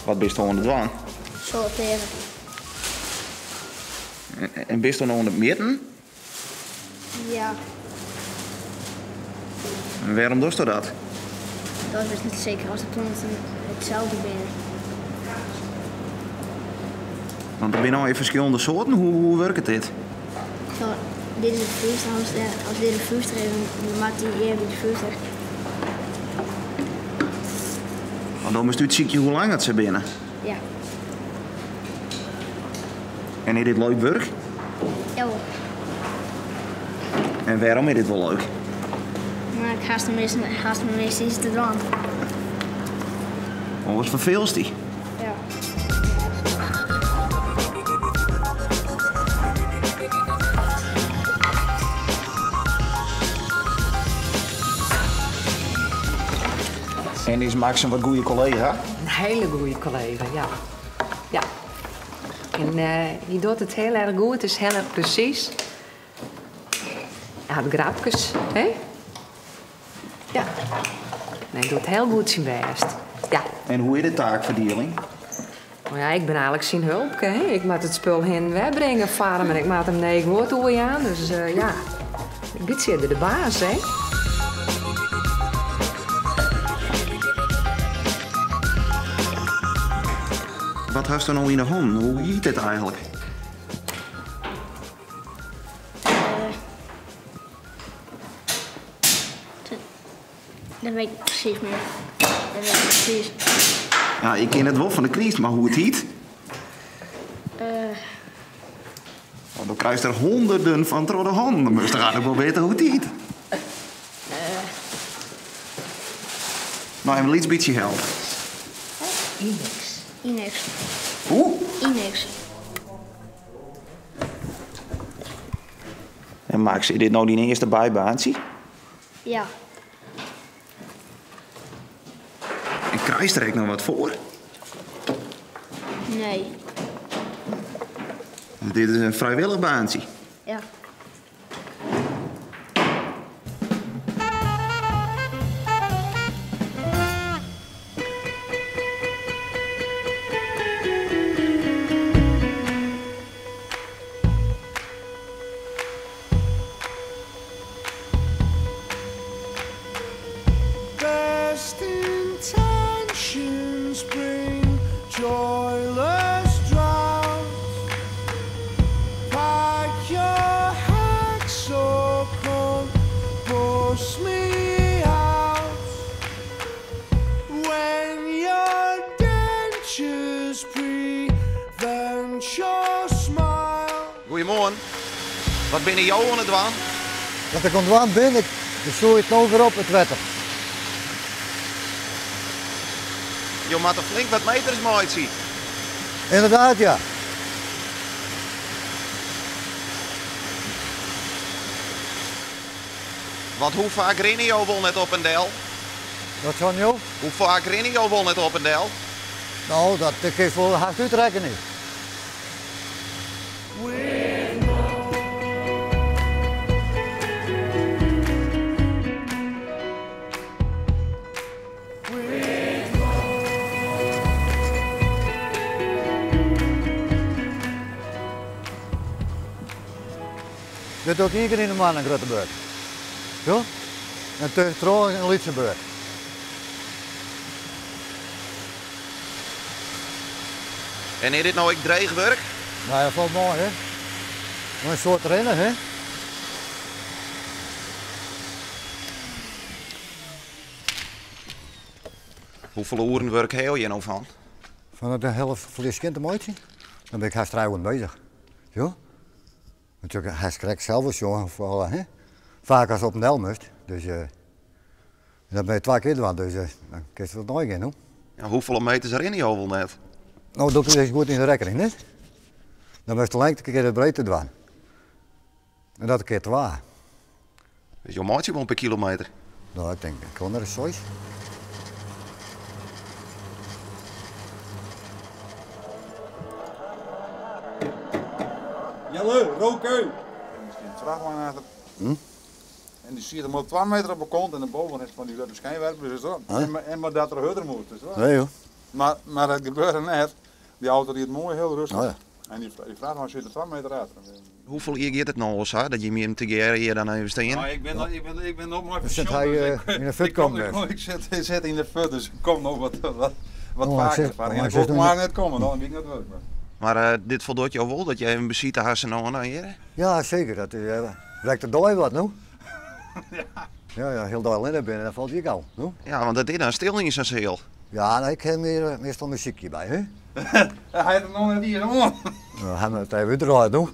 Wat bist oan it dwaan? Sortearje. En bist no oan it mjitten? Ja. En wêrom dochsto dat? Dat is net seker as de planten itselde binne. Want der binne allegear ferskillende soarten. Hoe wurket dit? Zo, dit is de 50, as dit de 50 is, dan moat dy ear by de 50. Want dan moatst útsykje hoe lang it se binne. Ja. En is dit leuk wurk? Jawol. En wêrom is dit wol leuk? Nou, ik hast tenminste iets te dwaan. Oars ferfeelst dy? Ja. En is Max in wat goede kollega? In hiele goede kollega, ja. Ja. En hy docht it hiel erch goed, is hiel erch presys. Hy hat grapkes, hè? Ja. En hy docht hiel goed syn bêst. Ja. En hoe is de taakferdieling? No ja, ik bin eigenlik syn hulpke, hè. Ik moat it spul hin en wer bringe foar him en ik moat him nee goed oerjaan. Dus ja, in bytsje de baas, hè. Wat hast do no yn 'e hannen? Hoe hjit dit eigenlik? Dat weet ik presys mear. Dat weet ik presys. Ja, ik kin it wol fan de kryst, mar hoe it hyt? Oh, do krijst der honderden fan troch de hannen. Dan moatst toch eigentlik wol witte hoe't it hyt. No, even in lyts bytsje help. Inex. Inex. Hoe? Inex. En Max, is dit no dyn earste bybaantsje? Ja. En krijst der ek noch wat foar? Nee. Dit is in frijwillich baantsje? Ja. Best intentions bring joyless drought. Pack your hacks or come bust me out. When your dentures prevent your smile. Goeiemoarn. Wat binne jo oan it dwaan? Wat ik oan it dwaan bin, ik soe it no wer op it wetter. Jo moatte flink wat meters meitsje. Ynderdaad, ja. Want hoe faak rinne jo wol net op en del? Wat seinen jo? Hoe faak rinne jo wol net op en del? No, dat kinst wol hast útrekkenje. Dit doe ik ien kear yn de moanne in grutte beurt. Jo? En tuskentroch in lytse beurt. En is dit no ek dreech wurk? No ja, falt mei, hè. Mar in soad rinne, hè. Hoefolle oeren wurk ha jo hjir no fan? Fan it hiele fleis skjin te meitsjen? Dan bin ik hast trije oeren beuzich. Jo? Want hast krekt sels wol sjoen hoefolle, hè? Faak ast op en del moatst. Dus dat moat je twa kear dwaan, dus dan kinst wol neigean, no. Ja, hoefolle meters rinne jo wol net? No, dat is goed yn de rekkening, net? Dan moatst de lengte kear de breedte dwaan. En dat kear twa. Dus jo meitsje wol in pear kilometer? No, ik tink, ik kom der seis. Jelle, roke! Er stiet in frachtwein achter. En dy siet him op 2 meter op 'e kont en de boven is fan dy grutte skynwerpers, is dat? En, en mar dat er hurder moast, is dat? Nee, joh. Mar, mar dat gebeurde net. Dy auto ried moai hiel rêstich. Oh ja. En dy, dy frachtwein sit der 2 meter achter. Hoefolle jier giet it no al sa dat jim hjir tegearre hjir dan even stean? Nou, ik bin, ik bin, ik bin op mei Zit pensioen, hij, dus eh, ik, in de fut ik kom, komen ik, kom, ik zit, ik zit in de fut, dus ik kom nog wat, wat, wat Oh, hij vaker. zit- Maar oh, ik hij wil zit nog maar net komen, dan ben ik net werk. Maar eh, dit voldoet jou wel dat jij een besite hast en dan hier? Ja, zeker. Dat is, eh, werkt er dooi wat, nu? ja. Ja, ja, heel dag alleen binnen, dat valt je gauw. Nu? Ja, want dat is dan stil in zo'n zeel. Ja, nou, ik heb meer, eh, meestal muziekje bij, hè? Hij heeft het nog net hier aan. Nou, hij moet het even uitdraaien, nu.